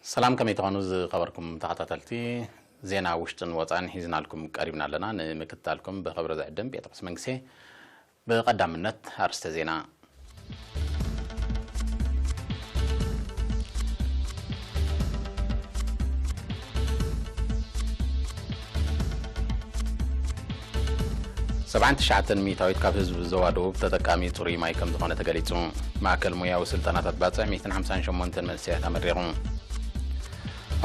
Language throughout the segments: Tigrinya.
ሰላም፣ ከመይ ትኾኑ ዝኸበርኩም ተኸታተልቲ? ዜና ውሽጥን ወፃእን ሒዝናልኩም ቀሪብና ኣለና። ንምክትታልኩም ብኽብሪ ዝዕድም ጴጥሮስ መንግሴ። ብቐዳምነት ኣርእስተ ዜና። ሰብዓን ትሽዓተን ሚእታዊት ካብ ህዝቢ ዞባ ደቡብ ተጠቃሚ ጽሩይ ማይ ከም ዝኾነ ተገሊጹ። ማእከል ሞያዊ ስልጠናታት ባጽዕ ሚእትን ሓምሳን ሸሞንተን መንእሰያት ኣመሪቑ።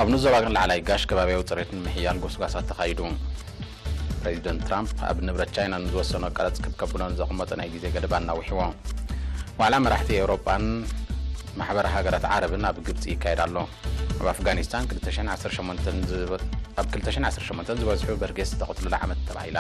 ኣብ ንዞባ ላዕላይ ጋሽ ከባቢያዊ ጽሬት ንምሕያል ጎስጓሳት ተኻይዱ። ፕሬዚደንት ትራምፕ ኣብ ንብረት ቻይና ንዝወሰኖ ቀረጽ ክብ ከብሎ ንዘቐመጦ ናይ ግዜ ገደብ ኣናዊሕዎ። ዋዕላ መራሕቲ ኤውሮጳን ማሕበር ሃገራት ዓረብን ኣብ ግብጺ ይካየድ ኣሎ። ኣብ ኣፍጋኒስታን ክልተ ሽሕን ዓሰርተ ሸሞንተን ዝበ-፣ ኣብ ክልተ ሽሕን ዓሰርተ ሸሞንተን ዝበዝሑ በርጌስ ዝተቐትሉላ ዓመት ተባሂላ።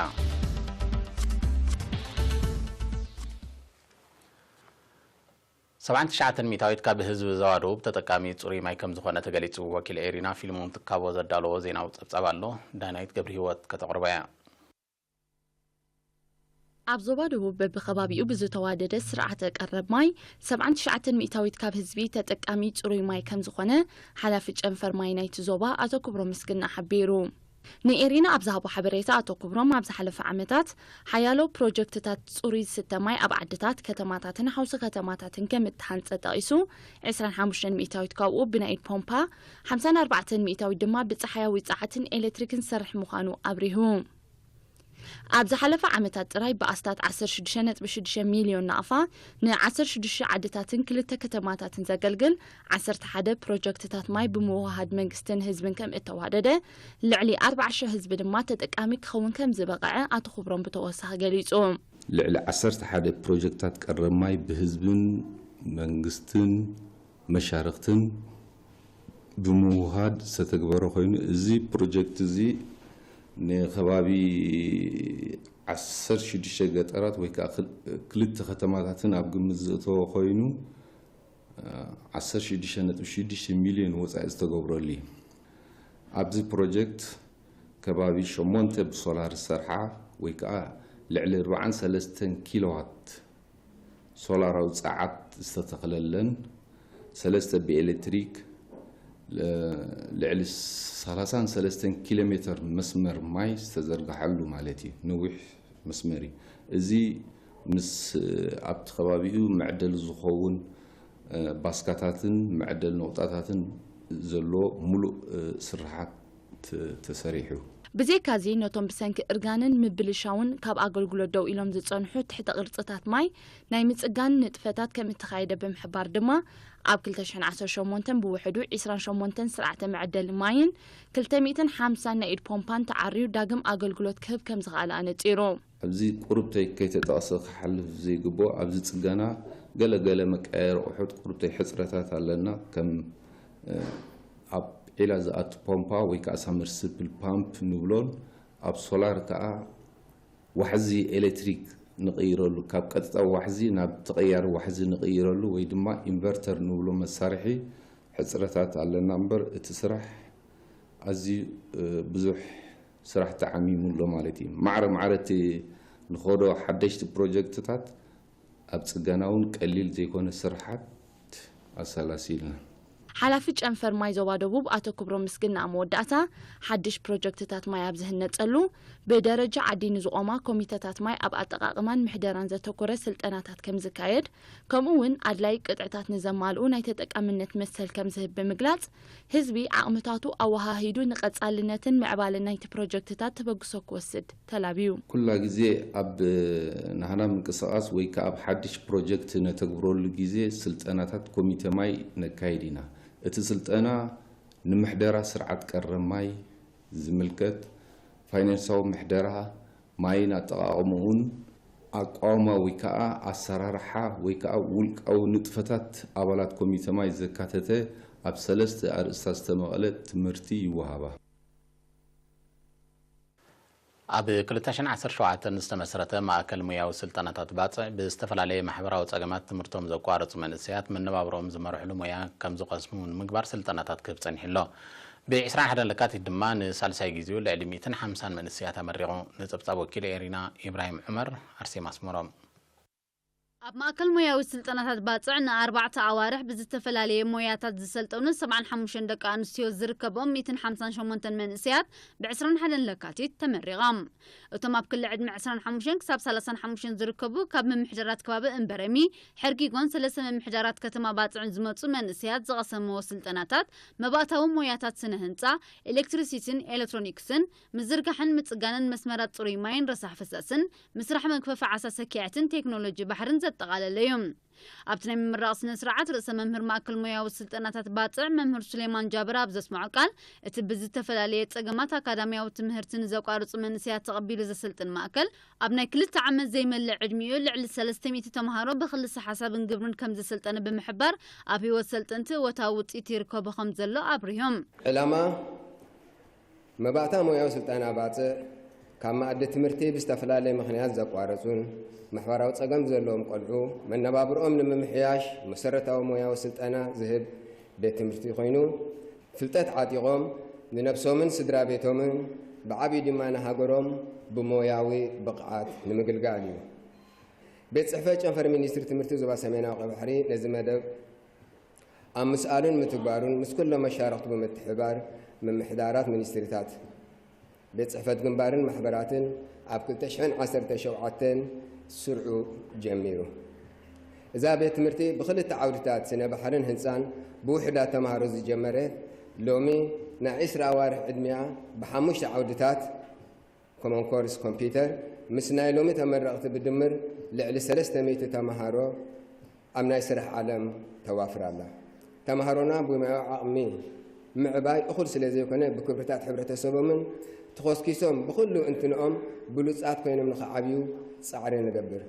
ሰብዓን ትሽዓተን ሚእታዊት ካብ ህዝቢ ዞባ ደቡብ ተጠቃሚ ጽሩይ ማይ ከም ዝኾነ ተገሊጹ። ወኪል ኤሪና ፊልሞን ትካቦ ዘዳለዎ ዜናዊ ጸብጻብ ኣሎ። ዳናይት ገብረ ህይወት ከተቕርቦ እያ። ኣብ ዞባ ደቡብ በብኸባቢኡ ብዝተዋደደ ስርዓተ ቀረብ ማይ ሰብዓን ትሽዓተን ሚእታዊት ካብ ህዝቢ ተጠቃሚ ጽሩይ ማይ ከም ዝኾነ ሓላፊ ጨንፈር ማይ ናይቲ ዞባ ኣቶ ክብሮም ምስግና ሓቢሩ። ንኤሪና ኣብ ዝሃቦ ሓበሬታ ኣቶ ክብሮም ኣብ ዝሓለፈ ዓመታት ሓያሎ ፕሮጀክትታት ጽሩይ ዝስተ ማይ ኣብ ዓድታት፣ ከተማታትን ሓውሲ ከተማታትን ከም እተሃንጸ ጠቒሱ፣ ዕስራን ሓሙሽተን ሚእታዊት ካብኡ ብናይ ኢድ ፖምፓ፣ ሓምሳን ኣርባዕተን ሚእታዊት ድማ ብጸሓያዊ ጸዓትን ኤሌክትሪክን ዝሰርሕ ምዃኑ ኣብሪሁ። ኣብ ዝሓለፈ ዓመታት ጥራይ ብኣስታት ዓሰርተ ሽዱሽተ ነጥቢ ሽዱሽተ ሚልዮን ናቕፋ ንዓሰርተ ሽዱሽተ ዓድታትን ክልተ ከተማታትን ዘገልግል ዓሰርተ ሓደ ፕሮጀክትታት ማይ ብምውህሃድ መንግስትን ህዝብን ከም እተዋደደ፣ ልዕሊ ኣርባዓ ሽሕ ህዝቢ ድማ ተጠቃሚ ክኸውን ከም ዝበቕዐ ኣቶ ክብሮም ብተወሳኺ ገሊጹ። ልዕሊ ዓሰርተ ሓደ ፕሮጀክታት ቀረብ ማይ ብህዝብን መንግስትን መሻርኽትን ብምውሃድ ዝተተግበረ ኮይኑ፣ እዚ ፕሮጀክት እዚ ንከባቢ ዓሰርተ ሽዱሽተ ገጠራት ወይ ከዓ ክል-፣ ክልተ ከተማታትን ኣብ ግምት ዘእተወ ኮይኑ፣ ዓሰርተ ሽዱሽተ ነጥቢ ሽዱሽተ ሚልዮን ወፃኢ ዝተገብረሉ እዩ። ኣብዚ ፕሮጀክት ከባቢ ሸሞንተ ብሶላር ዝሰርሓ ወይ ከዓ ልዕሊ ኣርባዓን ሰለስተን ኪሎዋት ሶላራዊ ጸዓት ዝተተኽለለን፣ ሰለስተ ብኤሌክትሪክ፣ ለ-፣ ልዕሊ ሰላሳን ሰለስተን ኪሎ ሜተር መስመር ማይ ዝተዘርግሓሉ ማለት እዩ። ነዊሕ መስመር እዩ። እዚ ምስ ኣብቲ ከባቢኡ መዕደሊ ዝኸውን፣ እ፣ ባስካታትን መዕደሊ ነቑጣታትን ዘሎ ሙሉእ፣ እ፣ ስርሓት ተ-፣ ተሰሪሑ። ብዘይካዚ፣ ነቶም ብሰንኪ እርጋንን ምብልሻውን ካብ ኣገልግሎት ደው ኢሎም ዝጸንሑ ትሕተ ቅርጽታት ማይ ናይ ምጽጋን ንጥፈታት ከም እተኻየደ ብምሕባር ድማ፣ ኣብ ክልተ ሽሕን ዓሰርተ ሸሞንተን ብውሕዱ ዕስራን ሸሞንተን ስርዓተ መዐደሊ ማይን ክልተ ሚእትን ሓምሳን ናይ ኢድ ፖምፓን ተዓርዩ ዳግም ኣገልግሎት ክህብ ከም ዝኸኣለ ኣነጺሩ። ኣብዚ ቁሩብተይ ከይተጠቕሰ ክሓልፍ ዘይግብኦ፣ ኣብዚ ጽገና ገለ ገለ መቀያየሪ ኣቑሑት ቁሩብተይ ሕጽረታት ኣለና። ከም፣ እ፣ ኣብ ዒላ ዝኣቱ ፖምፓ ወይ ከዓ ሳመርሲብል ፓምፕ ንብሎን፣ ኣብ ሶላር ከዓ ዋሕዚ ኤሌክትሪክ ንቕይረሉ፣ ካብ ቀጥታዊ ዋሕዚ ናብ ተቐያሪ ዋሕዚ ንቕይረሉ ወይ ድማ ኢንቨርተር ንብሎ መሳርሒ ሕጽረታት ኣለና እምበር፣ እቲ ስራሕ ኣዝዩ፣ እ፣ ብዙሕ ስራሕ ተዓሚሙ ኣሎ ማለት እዩ። ማዕረ ማዕረ እቲ ንኸዶ ሓደሽቲ ፕሮጀክትታት ኣብ ጽገና እውን ቀሊል ዘይኮነ ስርሓት ኣሰላሲልና። ሓላፊ ጨንፈር ማይ ዞባ ደቡብ ኣቶ ክብሮም ምስግና ኣብ መወዳእታ፣ ሓድሽ ፕሮጀክትታት ማይ ኣብ ዝህነጸሉ፣ ብደረጃ ዓዲ ንዝቖማ ኮሚተታት ማይ ኣብ ኣጠቓቕማን ምሕደራን ዘተኮረ ስልጠናታት ከም ዝካየድ፣ ከምኡ እውን ኣድላዪ ቅጥዕታት ንዘማልኡ ናይ ተጠቃምነት መሰል ከም ዝህብ ብምግላጽ፣ ህዝቢ ዓቕምታቱ ኣወሃሂዱ ንቐጻልነትን ምዕባለን ናይቲ ፕሮጀክትታት ተበግሶ ክወስድ ተላብዩ። ኩላ ግዜ ኣብ ናህና ምንቅስቓስ ወይ ከዓ ኣብ ሓድሽ ፕሮጀክት ነተግብረሉ ግዜ ስልጠናታት ኮሚተ ማይ ነካይድ ኢና። እቲ ስልጠና ንምሕደራ ስርዓት ቀረብ ማይ ዝምልከት፣ ፋይናንሳዊ ምሕደራ ማይን ኣጠቓቕምኡን፣ ኣቋውማ ወይ ከዓ ኣሰራርሓ ወይ ከዓ ውልቃዊ ንጥፈታት ኣባላት ኮሚተ ማይ ዘካተተ ኣብ ሰለስተ ኣርእስታት ዝተመቐለ ትምህርቲ ይወሃባ። ኣብ ክልተ ሽሕን ዓሰርተ ሸውዓተን ዝተመስረተ ማእከል ሞያዊ ስልጠናታት ባጽዕ፣ ብዝተፈላለየ ማሕበራዊ ጸገማት ትምህርቶም ዘቋረጹ መንእሰያት መነባብሮኦም ዝመርሕሉ ሞያ ከም ዝቐስሙ ንምግባር ስልጠናታት ክህብ ጸኒሑ ኣሎ። ብ ዕስራን ሓደን ለካቲት ድማ ንሳልሳይ ግዜኡ ልዕሊ ሚእትን ሓምሳን መንእሰያት ኣመሪቑ። ንጸብጻብ ወኪል ኤሪና ኢብራሂም ዑመር፣ ኣርሴማ ኣስመሮም። ኣብ ማእከል ሞያዊ ስልጠናታት ባጽዕ ንኣርባዕተ ኣዋርሕ ብዝተፈላለየ ሞያታት ዝሰልጠኑ ሰብዓን ሓሙሽተን ደቂ ኣንስትዮ ዝርከብኦም ሚእትን ሓምሳን ሸሞንተን መንእሰያት ብ ዕስራን ሓደን ለካቲት ተመሪቖም። እቶም ኣብ ክሊ ዕድመ ዕስራን ሓሙሽተን ክሳብ ሰላሳን ሓሙሽተን ዝርከቡ ካብ ምምሕዳራት ከባቢ እምበረሚ፣ ሕርጊጎን ሰለስተ ምምሕዳራት ከተማ ባጽዕን ዝመጹ መንእሰያት ዝቐሰምዎ ስልጠናታት መባእታዊ ሞያታት ስነ ህንጻ፣ ኤሌክትሪሲቲን ኤሌክትሮኒክስን፣ ምዝርጋሕን ምጽጋንን መስመራት ጽሩይ ማይን ረሳሕ ፈሳስን፣ ምስራሕ መግፈፊ ዓሳ ሰኪዐትን ቴክኖሎጂ ባሕርን ዘጠቓለለ እዩ። ኣብቲ ናይ ምምራቕ ስነ ስርዓት ርእሰ መምህር ማእከል ሞያዊ ስልጠናታት ባጽዕ መምህር ሱሌማን ጃብር ኣብ ዘስምዖ ቃል፣ እቲ ብዝተፈላለየ ጸገማት ኣካዳሚያዊ ትምህርቲ ንዘቋርጹ መንእሰያት ተቐቢሉ ዘሰልጥን ማእከል፣ ኣብ ናይ ክልተ ዓመት ዘይመልእ ዕድሚኡ ልዕሊ ሰለስተ ሚእቲ ተምሃሮ ብክልሰ ሓሳብን ግብርን ከም ዘሰልጠነ ብምሕባር፣ ኣብ ህይወት ሰልጠንቲ እወታዊ ውጽኢት ይርከቦ ከም ዘሎ ኣብሪሆም። ዕላማ መባእታ ሞያዊ ስልጠና ባጽዕ፣ ካብ መኣዲ ትምህርቲ ብዝተፈላለየ ምኽንያት ዘቋረጹን ማሕበራዊ ጸገም ዘለዎም ቆልዑ መነባብርኦም ንምምሕያሽ መሰረታዊ ሞያዊ ስልጠና ዝህብ ቤት ትምህርቲ ኮይኑ፣ ፍልጠት ዓጢቖም ንነብሶምን ስድራ ቤቶምን ብዓብዩ ድማ ንሃገሮም ብሞያዊ ብቕዓት ንምግልጋል እዩ። ቤት ጽሕፈት ጨንፈር ሚኒስትሪ ትምህርቲ ዞባ ሰሜናዊ ቀይሕ ባሕሪ ነዚ መደብ ኣብ ምስኣሉን ምትግባሩን ምስ ኩሎም መሻርኽቱ ብምትሕብባር ምምሕዳራት ሚኒስትሪታት፣ ቤት ጽሕፈት ግንባርን ማሕበራትን ኣብ ክልተ ሽሕን ዓሰርተ ሸውዓተን ስርዑ ጀሚሩ። እዛ ቤት ትምህርቲ ብኽልተ ዓውድታት ስነ ባሕርን ህንጻን ብውሑዳት ተምሃሮ ዝጀመረት፣ ሎሚ ናይ ዕስራ ኣዋርሕ ዕድሚኣ ብሓሙሽተ ዓውድታት ኮመን ኮርስ ኮምፒውተር ምስ ናይ ሎሚ ተመረቕቲ ብድምር ልዕሊ ሰለስተ ሚእቲ ተምሃሮ ኣብ ናይ ስራሕ ዓለም ተዋፍር ኣላ። ተምሃሮና ብሞያዊ ዓቕሚ ምዕባይ እኹል ስለ ዘይኮነ፣ ብክብርታት ሕብረተሰቦምን ተኾስኪሶም ብኹሉ እንትንኦም ብሉጻት ኮይኖም ንኽዓብዩ ጻዕሪ ንገብር።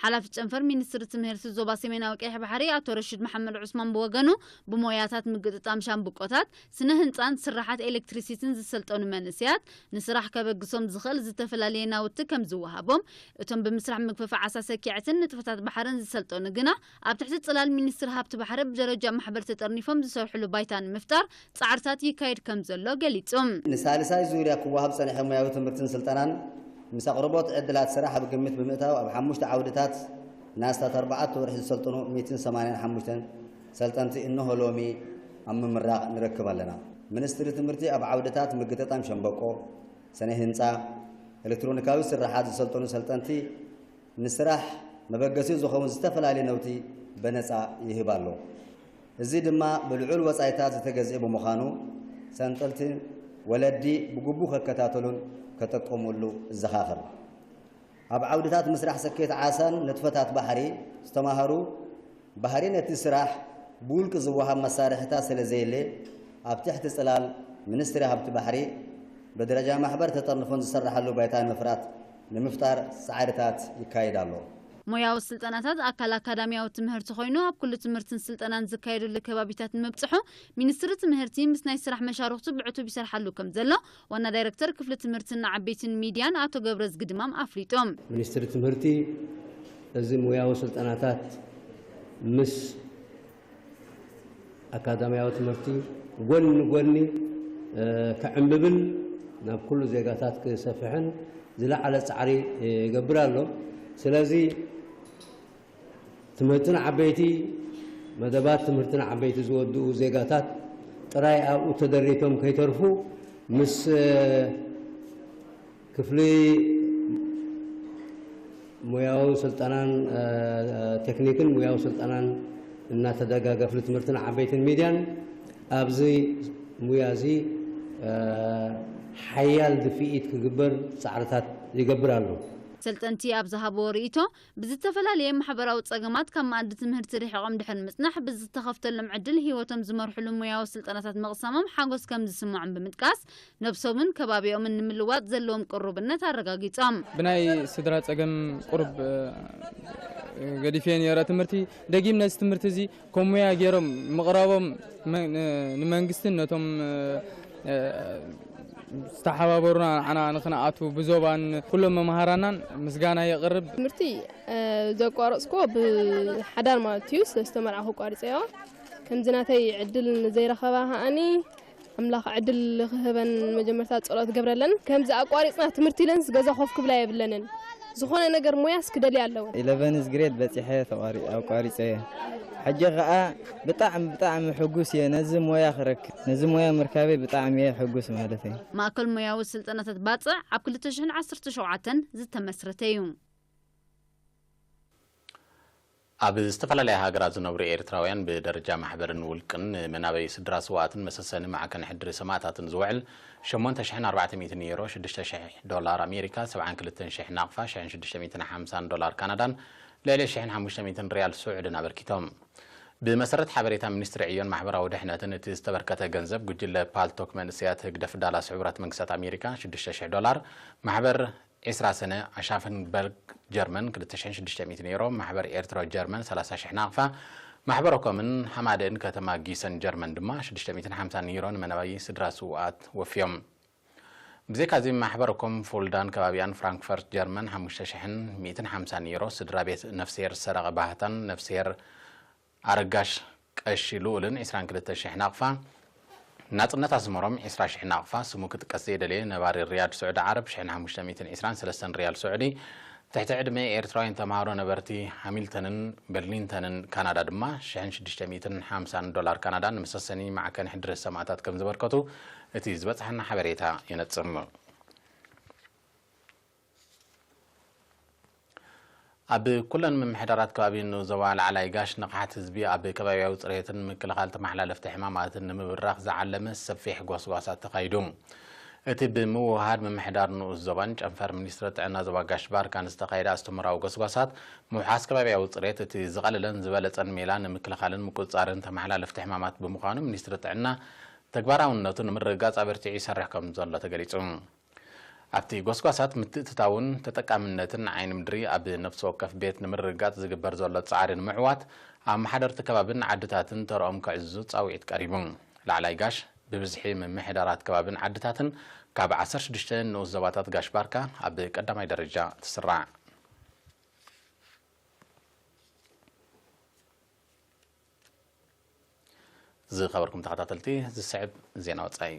ሓላፊ ጨንፈር ሚኒስትሪ ትምህርቲ ዞባ ሰሜናዊ ቀይሕ ባሕሪ ኣቶ ረሽድ መሓመድ ዑስማን ብወገኑ፣ ብሞያታት ምግጥጣም ሻምብቆታት፣ ስነ ህንጻን ስራሓት ኤሌክትሪሲቲን ዝሰልጠኑ መንእሰያት፣ ንስራሕ ከበግሶም ዝኽእል ዝተፈላለየ ናውቲ ከም ዝወሃቦም፣ እቶም ብምስራሕ ምግፈፊ ዓሳ ሰኪዐትን ንጥፈታት ባሕርን ዝሰልጠኑ ግና፣ ኣብ ትሕቲ ጽላል ሚኒስትሪ ሃብቲ ባሕሪ ብደረጃ ማሕበር ተጠርኒፎም ዝሰርሕሉ ባይታ ንምፍጣር ጻዕርታት ይካየድ ከም ዘሎ ገሊጹ። ንሳልሳይ ዙርያ ክወሃብ ጸንሐ ሞያዊ ትምህርትን ስልጠናን ምስ ኣቕርቦት ዕድላት ስራሕ ኣብ ግምት ብምእታው፣ ኣብ ሓሙሽተ ዓውድታት ንኣስታት ኣርባዕተ ወርሒ ዝሰልጥኑ ሚእትን ሰማንያን ሓሙሽተን ሰልጠንቲ እንሆ ሎሚ ኣብ ምምራቕ ንረክብ ኣለና። ሚኒስትሪ ትምህርቲ ኣብ ዓውድታት ምግጥጣም ሸምበቆ፣ ሰነ ህንጻ፣ ኤሌክትሮኒካዊ ስራሓት ዝሰልጠኑ ሰልጠንቲ ንስራሕ መበገሲ ዝኸውን ዝተፈላለየ ነውቲ በነጻ ይህብ ኣሎ። እዚ ድማ ብልዑል ወጻኢታት ዝተገዝኤ ብምዃኑ፣ ሰንጠልቲ ወለዲ ብግቡእ ከከታተሉን ከጠቀሙሉ እዘኻኽር። ኣብ ዓውድታት ምስራሕ ሰኬት ዓሳን ንጥፈታት ባሕሪ ዝተማሃሩ፣ ባህሪ ነቲ ስራሕ ብውልቂ ዝወሃብ መሳርሕታት ስለ ዘየለ፣ ኣብ ትሕቲ ጽላል ሚኒስትሪ ሃብቲ ባሕሪ ብደረጃ ማሕበር ተጠርንፎን ዝሰራሓሉ ባይታ ንምፍራት፣ ንምፍጣር ጻዕርታት ይካየድ ኣሎ። ሞያዊ ስልጠናታት ኣካል ኣካዳሚያዊ ትምህርቲ ኮይኑ፣ ኣብ ኩሉ ትምህርትን ስልጠናን ዝካየደሉ ከባቢታት ንምብጽሑ፣ ሚኒስትሪ ትምህርቲ ምስ ናይ ስራሕ መሻርኽቱ ብዕቱብ ይሰርሓሉ ከም ዘሎ ዋና ዳይሬክተር ክፍሊ ትምህርትን ዓበይትን ሚድያን ኣቶ ገብረዝጊ ድማም ኣፍሊጦም። ሚኒስትሪ ትምህርቲ እዚ ሞያዊ ስልጠናታት ምስ ኣካዳሚያዊ ትምህርቲ ጎኒ ንጎኒ፣ እ፣ ክዕምብብን ናብ ኩሉ ዜጋታት ክሰፍሕን ዝለዓለ ጻዕሪ ይገብር ኣሎ። ስለዚ ትምህርቲ ንዓበይቲ፣ መደባት ትምህርቲ ንዓበይቲ ዝወድኡ ዜጋታት ጥራይ ኣብኡ ተደሪቶም ከይተርፉ፣ ምስ፣ እ፣ ክፍሊ ሞያዊ ስልጠናን፣ እ፣ ቴክኒክን ሞያዊ ስልጠናን እናተደጋገፍሉ፣ ትምህርቲ ንዓበይትን ሚድያን ኣብዚ ሙያ እዚ፣ እ፣ ሓያል ድፍኢት ክግበር ጻዕርታት ይገብር ኣሎ። ሰልጠንቲ ኣብ ዝሃብዎ ርእይቶ፣ ብዝተፈላለየ ማሕበራዊ ጸገማት ካብ መኣዲ ትምህርቲ ርሒቖም ድሕሪ ምጽናሕ፣ ብዝተኸፍተሎም ዕድል ህይወቶም ዝመርሕሉ ሞያዊ ስልጠናታት ምቕሳሞም ሓጎስ ከም ዝስምዖም ብምጥቃስ፣ ነብሶምን ከባቢኦምን ንምልዋጥ ዘለዎም ቅሩብነት ኣረጋጊጾም። ብናይ ስድራ ጸገም ቁሩብ፣ እ፣ ገዲፈ ነይረ ትምህርቲ። ደጊም ነዚ ትምህርቲ እዚ ከም ሞያ ገይሮም ምቕራቦም መ-፣ ን-፣ ንመንግስትን ነቶም፣ እ፣ እ፣ ዝተሓባበሩና ንዓና ንኽንኣቱ ብዞባን ኩሎም መምሃራናን ምስጋና የቕርብ። ትምህርቲ፣ እ፣ ዘቋረጽኩዎ ብሓዳር ማለት እዩ። ሰለስተ መርዓ ከቋርጸዮ። ከምዚ ናተይ ዕድል ንዘይረኸባ ከኣኒ ኣምላኽ ዕድል ክህበን መጀመርታ ጸሎት ገብረለን። ከምዚ ኣቋሪጽና ትምህርቲ ኢለንስ ገዛ ኮፍ ክብላ የብለንን። ዝኾነ ነገር ሞያስ ክደልያ ኣለወን። ኢለቨንዝ ግሬድ በጺሐ ተቋሪ-፣ ኣቋሪጸ እየ። ሕጂ ኸኣ ብጣዕሚ፣ ብጣዕሚ ሕጉስ እየ ነዚ ሞያ ክረክብ። ነዚ ሞያ ምርካበይ ብጣዕሚ እየ ሕጉስ ማለት እዩ። ማእከል ሞያዊ ስልጠናታት ባጽዕ ኣብ ክልተ ሽሕን ዓሰርተ ሸውዓተን ዝተመስረተ እዩ። ኣብ ዝተፈላለያ ሃገራት ዝነብሩ ኤርትራውያን ብደረጃ ማሕበርን ውልቅን ንመናበይ ስድራ ስውኣትን መሰሰኒ ማዕከን ሕድሪ ሰማእታትን ዝውዕል ሸሞንተ ሽሕን ኣርባዕተ ሚእትን ዩሮ፣ ሽዱሽተ ሽሕ ዶላር ኣሜሪካ፣ ሰብዓን ክልተን ሽሕ ናቕፋ፣ ሽሕን ሽዱሽተ ሚእትን ሓምሳን ዶላር ካናዳን ልዕሊ ሽሕን ሓሙሽተ ሚእትን ሪያል ስዑድን ኣበርኪቶም። ብመሰረት ሓበሬታ ሚኒስትሪ ዕዮን ማሕበራዊ ድሕነትን፣ እቲ ዝተበርከተ ገንዘብ ጉጅለ ፓልቶክ መንእሰያት ህግደፍ ዳላስ ሕቡራት መንግስታት ኣሜሪካ ሽዱሽተ ሽሕ ዶላር፣ ማሕበር ዒስራ ሰነ ኣሻፍንበርግ ጀርመን ክልተ ሽሕን ሽዱሽተ ሚእትን ዩሮ፣ ማሕበር ኤርትሮ ጀርመን ሰላሳ ሽሕ ናቕፋ፣ ማሕበረ ኮምን ሓማደእን ከተማ ጊሰን ጀርመን ድማ ሽዱሽተ ሚእትን ሓምሳን ዩሮ ንመናባይ ስድራ ስውኣት ወፍዮም። ብዘይካዚ ማሕበረ ኮም ፉልዳን ከባቢኣን ፍራንክፈርት ጀርመን ሓሙሽተ ሽሕን ሚእትን ሓምሳን ዩሮ፣ ስድራ ቤት ነፍስሄር ሰረቐ ባህታን ነፍስሄር ኣረጋሽ ቀሺ ልኡልን ዒስራን ክልተ ሽሕ ናቕፋ፣ ናጽነት ኣስመሮም ዒስራ ሽሕ ናቕፋ፣ ስሙ ክጥቀስ ዘይደለየ ነባሪ ሪያድ ስዑዲ ዓረብ ሽሕን ሓሙሽተ ሚእትን ዒስራን ሰለስተን ሪያል ስዑዲ፣ ትሕቲ ዕድመ ኤርትራውያን ተምሃሮ ነበርቲ ሃሚልተንን በርሊንተንን ካናዳ ድማ ሽሕን ሽዱሽተ ሚእትን ሓምሳን ዶላር ካናዳ ንመሰሰኒ ማዕከን ሕድሪ ሰማእታት ከም ዘበርከቱ እቲ ዝበጽሓና ሓበሬታ የነጽር። ኣብ ኩለን ምምሕዳራት ከባቢ ንዞባ ላዕላይ ጋሽ ንቕሓት ህዝቢ ኣብ ከባቢያዊ ጽሬትን ምክልኻል ተመሓላለፍቲ ሕማማትን ንምብራኽ ዝዓለመ ሰፊሕ ጎስጓሳት ተኻይዱ። እቲ ብምውህሃድ ምምሕዳር ንኡስ ዞባን ጨንፈር ሚኒስትሪ ጥዕና ዞባ ጋሽ ባርካን ዝተኻየደ ኣስተምህሮኣዊ ጎስጓሳት ምውሓስ ከባቢያዊ ጽሬት እቲ ዝቐለለን ዝበለጸን ሜላ ንምክልኻልን ምቁጽጻርን ተመሓላለፍቲ ሕማማት ብምዃኑ ሚኒስትሪ ጥዕና ተግባራውነቱ ንምርግጋጽ ኣበርቲዑ ይሰርሕ ከም ዘሎ ተገሊጹ። ኣብቲ ጎስጓሳት ምትእትታውን ተጠቃምነትን ዓይኒ ምድሪ ኣብ ነፍሲ ወከፍ ቤት ንምርግጋጽ ዝግበር ዘሎ ጻዕሪ ንምዕዋት ኣመሓደርቲ ከባብን ዓድታትን ተርኦም ክዕዝዙ ጻውዒት ቀሪቡ። ላዕላይ ጋሽ ብብዝሒ ምምሕዳራት ከባብን ዓድታትን ካብ ዓሰርተ ሽዱሽተ ንኡስ ዞባታት ጋሽ ባርካ ኣብ ቀዳማይ ደረጃ ትስራዕ። ዝኸበርኩም ተኸታተልቲ፣ ዝስዕብ ዜና ወጻኢ።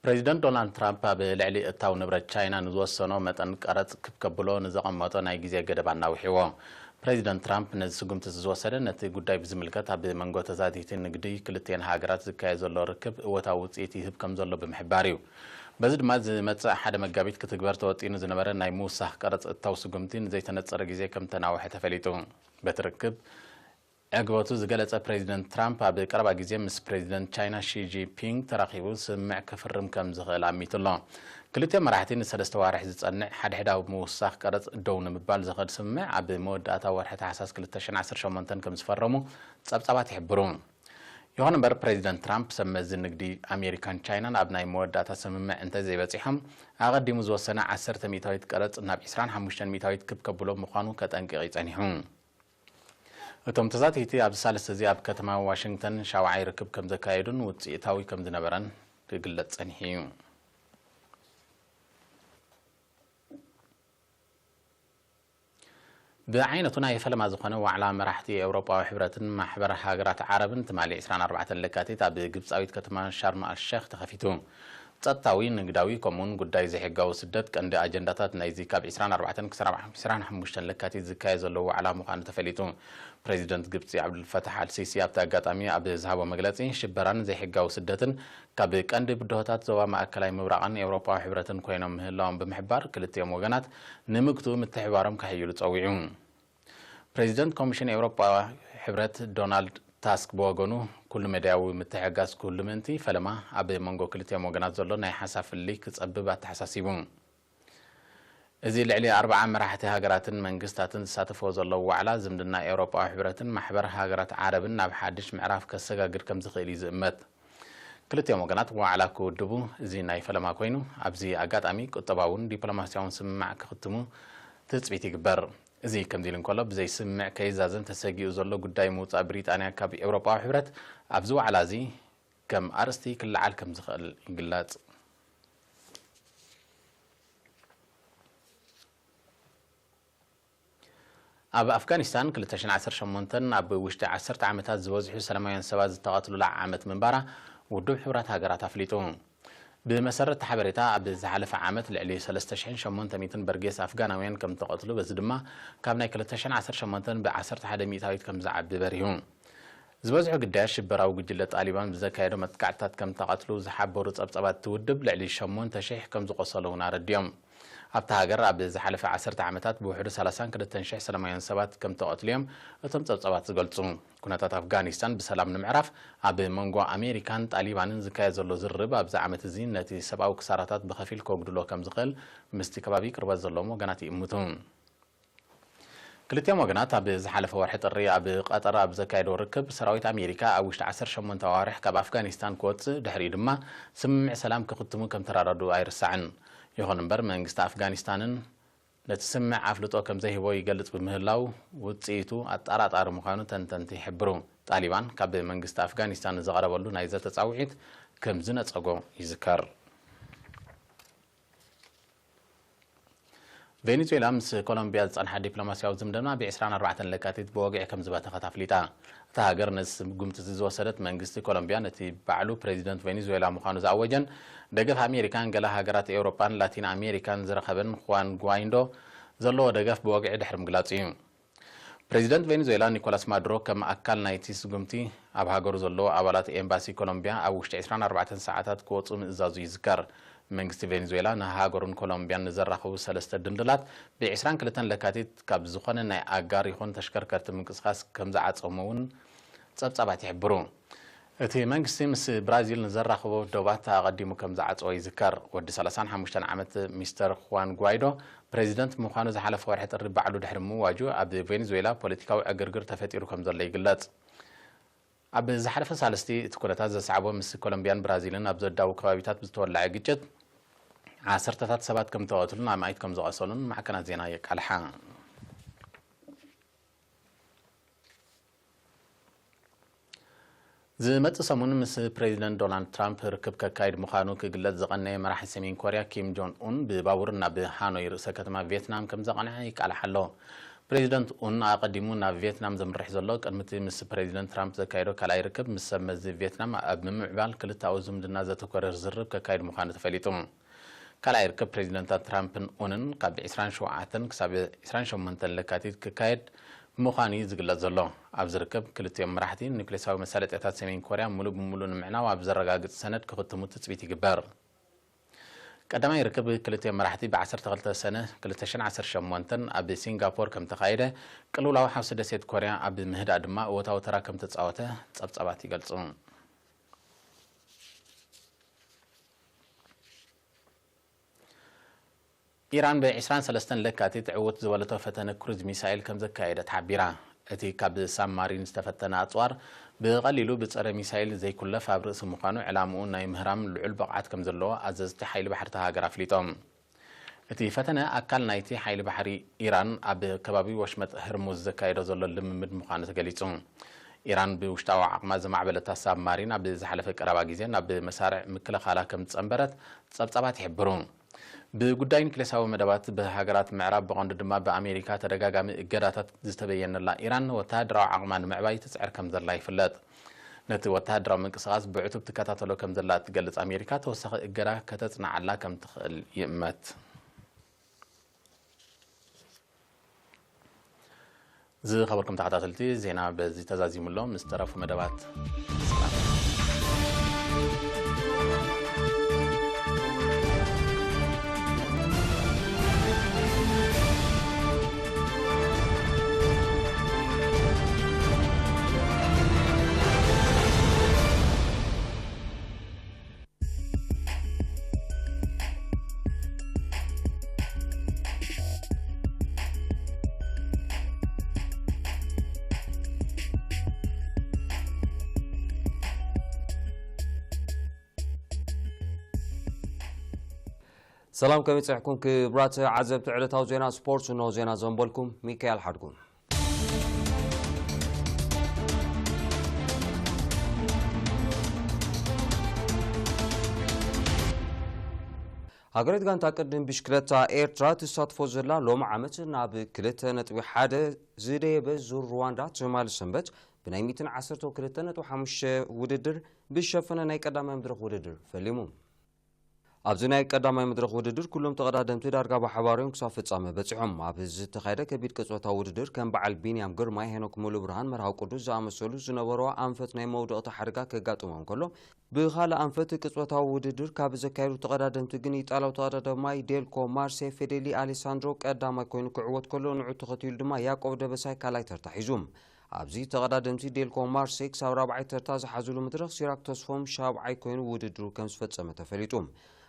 ፕሬዚደንት ዶናልድ ትራምፕ ኣብ ልዕሊ እታው ንብረት ቻይና ንዝወሰኖ መጠን ቀረጽ ክብ ከብሎ ንዘቐመጦ ናይ ግዜ ገደብ ኣናዊሕዎ። ፕሬዚደንት ትራምፕ ነዚ ስጉምቲ እዚ ዝወሰደ፣ ነቲ ጉዳይ ብዝምልከት ኣብ መንጎ ተዛቲቲ ንግዲ ክልቲኤን ሃገራት ዝካየድ ዘሎ ርክብ እወታዊ ውጽኢት ይህብ ከም ዘሎ ብምሕባር እዩ። በዚ ድማ ዝመጽእ ሓደ መጋቢት ክትግበር ተወጢኑ ዝነበረ ናይ ምውሳኽ ቀረጽ እታው ስጉምቲ ንዘይተነጸረ ግዜ ከም ተናውሐ ተፈሊጡ። በቲ ርክብ ዕግበቱ ዝገለጸ ፕሬዚደንት ትራምፕ ኣብ ቀረባ ግዜ ምስ ፕሬዚደንት ቻይና ሺ ጂንፒንግ ተራኺቡ ስምምዕ ክፍርም ከም ዝኽእል ኣሚቱ ኣሎ። ክልቲኦም መራሕቲ ንሰለስተ ዋርሕ ዝጸንዕ ሓድሕዳዊ ምውሳኽ ቀረጽ ደው ንምባል ዝኸድ ስምምዕ ኣብ መወዳእታ ወርሒ ታሕሳስ ክልተ ሽሕን ዓሰርተ ሸሞንተን ከም ዝፈረሙ ጸብጻባት ይሕብሩ። ይኹን እምበር ፕሬዚደንት ትራምፕ ሰብ መዚ ንግዲ ኣሜሪካን ቻይናን ኣብ ናይ መወዳእታ ስምምዕ እንተዘይበጺሖም ኣቐዲሙ ዝወሰነ ዓሰርተ ሚእታዊት ቀረጽ ናብ ዕስራን ሓሙሽተን ሚእታዊት ክብ ከብሎ ምዃኑ ከጠንቅቕ እዩ ጸኒሑ። እቶም ተሳተይቲ ኣብዚ ሳልስቲ እዚ ኣብ ከተማ ዋሽንግተን ሻውዓይ ርክብ ከም ዘካየዱን ውፅኢታዊ ከም ዝነበረን ክግለጽ ጸኒሑ እዩ። ብዓይነቱ ናይ ፈለማ ዝኾነ ዋዕላ መራሕቲ ኤውሮጳዊ ሕብረትን ማሕበር ሃገራት ዓረብን ትማሊ ዕስራን ኣርባዕተን ለካቲት ኣብ ግብጻዊት ከተማ ሻርም ኣልሸኽ ተኸፊቱ። ጸጥታዊ፣ ንግዳዊ፣ ከምኡውን ጉዳይ ዘይሕጋዊ ስደት ቀንዲ ኣጀንዳታት ናይዚ ካብ ዕስራን ኣርባዕተን ክሳብ ዕስራን ሓሙሽተን ለካቲት ዝካየድ ዘሎ ዋዕላ ምዃኑ ተፈሊጡ። ፕሬዚደንት ግብጺ ዓብዱልፈታሕ ኣልሲሲ ኣብቲ ኣጋጣሚ ኣብ ዝሃቦ መግለጺ፣ ሽበራን ዘይሕጋዊ ስደትን ካብ ቀንዲ ብድሆታት ዞባ ማእከላይ ምብራቕን ኤውሮጳዊ ሕብረትን ኮይኖም ምህላዎም ብምሕባር፣ ክልቲኦም ወገናት ንምግቱ ምትሕባሮም ከሕይሉ ጸዊዑ። ፕሬዚደንት ኮሚሽን ኤውሮጳ ሕብረት ዶናልድ ታስክ ብወገኑ፣ ኩሉ መዳያዊ ምትሕግጋዝ ክህሉ ምእንቲ፣ ፈለማ ኣብ መንጎ ክልቲኦም ወገናት ዘሎ ናይ ሓሳብ ፍልልይ ክጸብብ ኣተሓሳሲቡ። እዚ ልዕሊ ኣርብዓ መራሕቲ ሃገራትን መንግስታትን ዝሳተፍዎ ዘለዉ ዋዕላ፣ ዝምድና ኤውሮጳዊ ሕብረትን ማሕበር ሃገራት ዓረብን ናብ ሓድሽ ምዕራፍ ከሰጋግር ከም ዝኽእል እዩ ዝእመት። ክልቲኦም ወገናት ዋዕላ ክውድቡ እዚ ናይ ፈለማ ኮይኑ፣ ኣብዚ ኣጋጣሚ ቁጠባውን ዲፕሎማስያውን ስምምዕ ክኽትሙ ትጽቢት ይግበር። እዚ ከምዚ ኢሉ እንከሎ፣ ብዘይስምምዕ ከይዛዘም ተሰጊኡ ዘሎ ጉዳይ ምውጻእ ብሪጣንያ ካብ ኤውሮጳዊ ሕብረት ኣብዚ ዋዕላ እዚ ከም ኣርእስቲ ክለዓል ከም ዝኽእል ይግለጽ። ኣብ ኣፍጋኒስታን ክልተ ሽሕን ዓሰርተ ሸሞንተን ኣብ ውሽጢ ዓሰርተ ዓመታት ዝበዝሑ ሰላማውያን ሰባት ዝተቐትሉላ ዓመት ምንባራ ውድብ ሕቡራት ሃገራት ኣፍሊጡ። ብመሰረት እቲ ሓበሬታ፣ ኣብ ዝሓለፈ ዓመት ልዕሊ ሰለስተ ሽሕን ሸሞንተ ሚእትን በርጌስ ኣፍጋናውያን ከም ዝተቐትሉ፣ በዚ ድማ ካብ ናይ ክልተ ሽሕን ዓሰርተ ሸሞንተን ብዓሰርተ ሓደ ሚእታዊት ከም ዝዓቢ በሪሁ። ዝበዝሑ ግዳያት ሽበራዊ ጉጅለ ጣሊባን ብዘካየዶ መጥቃዕትታት ከም ዝተቐትሉ ዝሓበሩ ጸብጻባት እቲ ውድብ፣ ልዕሊ ሸሞንተ ሽሕ ከም ዝቖሰሉ እውን ኣረዲኦም። ኣብታ ሃገር ኣብ ዝሓለፈ ዓሰርተ ዓመታት ብውሕዱ ሰላሳን ክልተን ሽሕ ሰላማውያን ሰባት ከም ተቐትሉ እዮም እቶም ጸብጻባት ዝገልጹ። ኩነታት ኣፍጋኒስታን ብሰላም ንምዕራፍ ኣብ መንጎ ኣሜሪካን ጣሊባንን ዝካየድ ዘሎ ዝርርብ ኣብዚ ዓመት እዚ ነቲ ሰብኣዊ ክሳራታት ብኸፊል ከጉድሎ ከም ዝኽእል ምስቲ ከባቢ ቅርበት ዘለዎም ወገናት ይእምቱ። ክልቲኦም ወገናት ኣብ ዝሓለፈ ወርሒ ጥሪ ኣብ ቀጠር ኣብ ዘካየዶ ርክብ፣ ሰራዊት ኣሜሪካ ኣብ ውሽጢ ዓሰርተ ሸሞንተ ኣዋርሕ ካብ ኣፍጋኒስታን ክወጽእ፣ ድሕሪኡ ድማ ስምምዕ ሰላም ክኽትሙ ከም ተራዳድኡ ኣይርሳዕን። ይኹን እምበር፣ መንግስቲ ኣፍጋኒስታንን ነቲ ስምምዕ ኣፍልጦ ከም ዘይህቦ ይገልጽ ብምህላው፣ ውጽኢቱ ኣጠራጣሪ ምዃኑ ተንተንቲ ይሕብሩ። ጣሊባን ካብ መንግስቲ ኣፍጋኒስታን ንዘቕረበሉ ናይ ዘተ ጻውዒት ከም ዝነጸጎ ይዝከር። ቬኔዙዌላ ምስ ኮሎምቢያ ዝጸንሓ ዲፕሎማስያዊ ዝምድና ብ ዕስራን ኣርባዕተን ለካቲት ብወግዒ ከም ዝበተኸት ኣፍሊጣ። እታ ሃገር ነዚ ስጉምቲ እዚ ዝወሰደት፣ መንግስቲ ኮሎምቢያ ነቲ ባዕሉ ፕሬዚደንት ቬኔዙዌላ ምዃኑ ዝኣወጀን ደገፍ ኣሜሪካን ገለ ሃገራት ኤውሮጳን ላቲን ኣሜሪካን ዝረኸበን፣ ኹዋን ጓይንዶ ዘለዎ ደገፍ ብወግዒ ድሕሪ ምግላጹ እዩ። ፕሬዚደንት ቬኔዙዌላ ኒኮላስ ማዱሮ፣ ከም ኣካል ናይቲ ስጉምቲ፣ ኣብ ሃገሩ ዘለዉ ኣባላት ኤምባሲ ኮሎምቢያ ኣብ ውሽጢ ዕስራን ኣርባዕተን ሰዓታት ክወጹ ምእዛዙ ይዝከር። መንግስቲ ቬኔዙዌላ ንሃገሩን ኮሎምቢያን ንዘራኽቡ ሰለስተ ድልድላት ብ ዕስራን ክልተን ለካቲት ካብ ዝኾነ ናይ ኣጋር ይኹን ተሽከርከርቲ ምንቅስቓስ ከም ዝዓጸሞ እውን ጸብጻባት ይሕብሩ። እቲ መንግስቲ ምስ ብራዚል ንዘራኽቦ ዶባት ኣቐዲሙ ከም ዝዓጸዎ ይዝከር። ወዲ ሰላሳን ሓሙሽተን ዓመት ሚስተር ኹዋን ጓይዶ ፕሬዚደንት ምዃኑ ዝሓለፈ ወርሒ ጥሪ ባዕሉ ድሕሪ ምእዋጁ፣ ኣብ ቬኔዙዌላ ፖለቲካዊ ዕግርግር ተፈጢሩ ከም ዘሎ ይግለጽ። ኣብ ዝሓለፈ ሳልስቲ፣ እቲ ኩነታት ዘስዓቦ ምስ ኮሎምቢያን ብራዚልን ኣብ ዘዳዉ ከባቢታት ብዝተወለዐ ግጭት፣ ዓሰርተታት ሰባት ከም ዝተቐትሉን ኣማኢት ከም ዝቖሰሉን ማዕከናት ዜና የቃልሓ። ዝመጽእ ሰሙን ምስ ፕሬዚደንት ዶናልድ ትራምፕ ርክብ ከካይድ ምዃኑ ክግለጽ ዝቐነየ መራሒ ሰሜን ኮርያ ኪም ጆን ኡን፣ ብባቡር ናብ ሃኖይ፣ ርእሰ ከተማ ቪየትናም፣ ከም ዘቐንዐ ይቃላሕ ኣሎ። ፕሬዚደንት ኡን ኣቐዲሙ ናብ ቪየትናም ዘምርሕ ዘሎ፣ ቅድሚ እቲ ምስ ፕሬዚደንት ትራምፕ ዘካየዶ ካልኣይ ርክብ፣ ምስ ሰብ መዚ ቪየትናም ኣብ ምምዕባል ክልተኣዊ ዝምድና ዘተኮረ ዝርርብ ከካይድ ምዃኑ ተፈሊጡ። ካልኣይ ርክብ ፕሬዚደንታት ትራምፕን ኡንን ካብ ዕስራን ሸውዓተን ክሳብ ዕስራን ሸሞንተን ለካቲት ክካየድ ምዃኑ እዩ ዝግለጽ ዘሎ። ኣብዚ ርክብ፣ ክልቲኦም መራሕቲ ኒውክሌሳዊ መሳለጥያታት ሰሜን ኮርያ ሙሉእ ብሙሉእ ንምዕናው ኣብ ዘረጋግጽ ሰነድ ክኽትሙ ትጽቢት ይግበር። ቀዳማይ ርክብ ክልቲኦም መራሕቲ ብ ዓሰርተ ክልተ ሰነ ክልተ ሽሕን ዓሰርተ ሸሞንተን ኣብ ሲንጋፖር ከም ተኻየደ፣ ቅልውላው ሓውሲ ደሴት ኮርያ ኣብ ምህዳእ ድማ እወታዊ ተራ ከም ተጻወተ ጸብጻባት ይገልጹ። ኢራን ብ ዕስራን ሰለስተን ለካቲት ዕውት ዝበለቶ ፈተነ ክሩዝ ሚሳይል ከም ዘካየደት ሓቢራ። እቲ ካብ ሳብማሪን ዝተፈተነ ኣጽዋር፣ ብቐሊሉ ብጸረ ሚሳይል ዘይኩለፍ ኣብ ርእሲ ምዃኑ፣ ዕላምኡ ናይ ምህራም ልዑል ብቕዓት ከም ዘለዎ ኣዘዝቲ ሓይሊ ባሕሪ እታ ሃገር ኣፍሊጦም። እቲ ፈተነ፣ ኣካል ናይቲ ሓይሊ ባሕሪ ኢራን ኣብ ከባቢ ወሽመጥ ህርሙዝ ዘካየዶ ዘሎ ልምምድ ምዃኑ ተገሊጹ። ኢራን ብውሽጣዊ ዓቕማ ዘማዕበለታ ሳብማሪን፣ ኣብ ዝሓለፈ ቀረባ ግዜ ናብ መሳርዕ ምክልኻላ ከም ዝጸንበረት ጸብጻባት ይሕብሩ። ብጉዳይ ኒክሌሳዊ መደባት ብሃገራት ምዕራብ፣ ብቐንዱ ድማ ብኣሜሪካ፣ ተደጋጋሚ እገዳታት ዝተበየነላ ኢራን፣ ወተሃደራዊ ዓቕማ ንምዕባይ ትጽዕር ከም ዘላ ይፍለጥ። ነቲ ወተሃደራዊ ምንቅስቓስ ብዕቱብ ትከታተሎ ከም ዘላ እትገልጽ ኣሜሪካ፣ ተወሳኺ እገዳ ከተጽንዓላ ከም ትኽእል ይእመት። ዝኸበርኩም ተኸታተልቲ፣ ዜና በዚ ተዛዚሙ ኣሎ። ምስ ተረፉ መደባት ሰላም። ሰላም፣ ከመይ ጸኒሕኩም ክቡራት ዓዘብቲ ዕለታዊ ዜና ስፖርት? እንሆ ዜና ዘንበልኩም ሚካኤል ሓድጉ። ሃገራዊት ጋንታ ቅድድም ብሽክለታ ኤርትራ ትሳትፎ ዘላ ሎሚ ዓመት ናብ ክልተ ነጥቢ ሓደ ዝደየበ ዙር ሩዋንዳ ትማሊ ሰንበት ብናይ ሚእትን ዓሰርተው ክልተ ነጥቢ ሓሙሽተ ውድድር ብዝሸፈነ ናይ ቀዳማይ መድረኽ ውድድር ፈሊሙ። ኣብዚ ናይ ቀዳማይ መድረኽ ውድድር ኩሎም ተቐዳደምቲ ዳርጋ ብሓባር እዮም ክሳብ ፍጻመ በጺሖም። ኣብ ዝተኻየደ ከቢድ ቅጽበታዊ ውድድር ከም በዓል ቢንያም ግርማይ፣ ሄኖክ ሙሉብርሃን፣ መርሃዊ ቅዱስ ዝኣመሰሉ ዝነበርዋ ኣንፈት ናይ መውደቕቲ ሓደጋ ከጋጥሞም ከሎ፣ ብኻልእ ኣንፈት ቅጽበታዊ ውድድር ካብ ዘካየዱ ተቐዳደምቲ ግን ኢጣልያዊ ተቐዳዳማይ ዴልኮ ማርሴ ፌዴሊ ኣሌሳንድሮ ቀዳማይ ኮይኑ ክዕወት ከሎ፣ ንዑ ተኸቲሉ ድማ ያዕቆብ ደበሳይ ካልኣይ ተርታ ሒዙ። ኣብዚ ተቐዳደምቲ ዴልኮ ማርሴ ክሳብ ራብዓይ ተርታ ዝሓዝሉ መድረኽ ሲራክ ተስፎም ሻብዓይ ኮይኑ ውድድሩ ከም ዝፈጸመ ተፈሊጡ።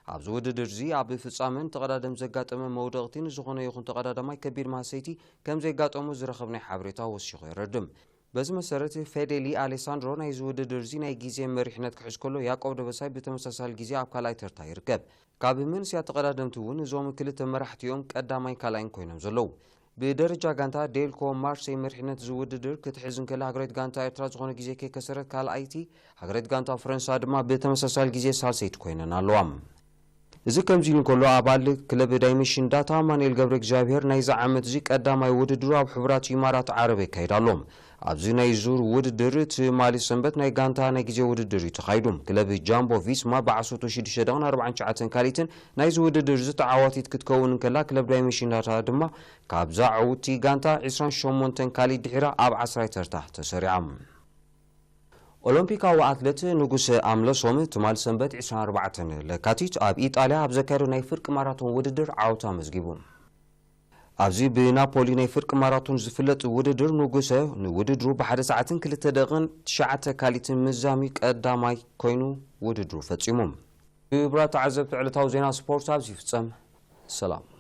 ኣብዚ ውድድር እዚ ኣብ ፍጻመን ተቐዳደም ዘጋጠመ መውደቕቲ ንዝኾነ ይኹን ተቐዳዳማይ ከቢድ ማህሰይቲ ከም ዘይጋጠሙ ዝረኸብናይ ሓበሬታ ወሲኹ የረድም። በዚ መሰረት ፌዴሊ ኣሌሳንድሮ ናይዚ ውድድር እዚ ናይ ግዜ መሪሕነት ክሕዝ ከሎ፣ ያዕቆብ ደበሳይ ብተመሳሳሊ ግዜ ኣብ ካልኣይ ተርታ ይርከብ። ካብ መንስያ ተቐዳደምቲ እውን እዞም ክልተ መራሕቲ እዮም ቀዳማይን ካልኣይን ኮይኖም ዘለዉ። ብደረጃ ጋንታ ዴልኮ ማርሴይ መሪሕነት እዚ ውድድር ክትሕዝ እንከላ፣ ሃገራዊት ጋንታ ኤርትራ ዝኾነ ግዜ ከይከሰረት ካልኣይቲ፣ ሃገራዊት ጋንታ ፈረንሳ ድማ ብተመሳሳሊ ግዜ ሳልሰይቲ ኮይነን ኣለዋ። እዚ ከምዚ ኢሉ እንከሎ፣ ኣባል ክለብ ዳይሜንሽን ዳታ ኣማኑኤል ገብረ እግዚኣብሔር ናይዚ ዓመት እዚ ቀዳማይ ውድድሩ ኣብ ሕቡራት ኢማራት ዓረብ የካይድ ኣሎ። ኣብዚ ናይ ዙር ውድድር ትማሊ ሰንበት ናይ ጋንታ ናይ ግዜ ውድድር እዩ ተኻይዱ። ክለብ ጃምቦ ቪስማ ብዓሰርተ ሽዱሽተ ደቕን ኣርባዓን ትሽዓተን ካሊትን ናይዚ ውድድር እዚ ተዓዋቲት ክትከውን እንከላ፣ ክለብ ዳይሜንሽን ዳታ ድማ ካብዛ ዕውቲ ጋንታ ዕስራን ሸሞንተን ካሊት ድሒራ ኣብ ዓስራይ ተርታ ተሰሪዓ። ኦሎምፒካዊ ኣትሌት ንጉሰ ኣምለሶም ትማል ሰንበት ዕስራን ኣርባዕተን ለካቲት ኣብ ኢጣልያ ኣብ ዘካየዶ ናይ ፍርቂ ማራቶን ውድድር ዓወት ኣመዝጊቡ። ኣብዚ ብናፖሊ ናይ ፍርቂ ማራቶን ዝፍለጥ ውድድር ንጉሰ ንውድድሩ ብሓደ ሰዓትን ክልተ ደቕን ትሽዓተ ካሊትን ምዛሚ ቀዳማይ ኮይኑ ውድድሩ ፈጺሙ። ክቡራት ተዓዘብቲ ዕለታዊ ዜና ስፖርት ኣብዚ ይፍጸም። ሰላም።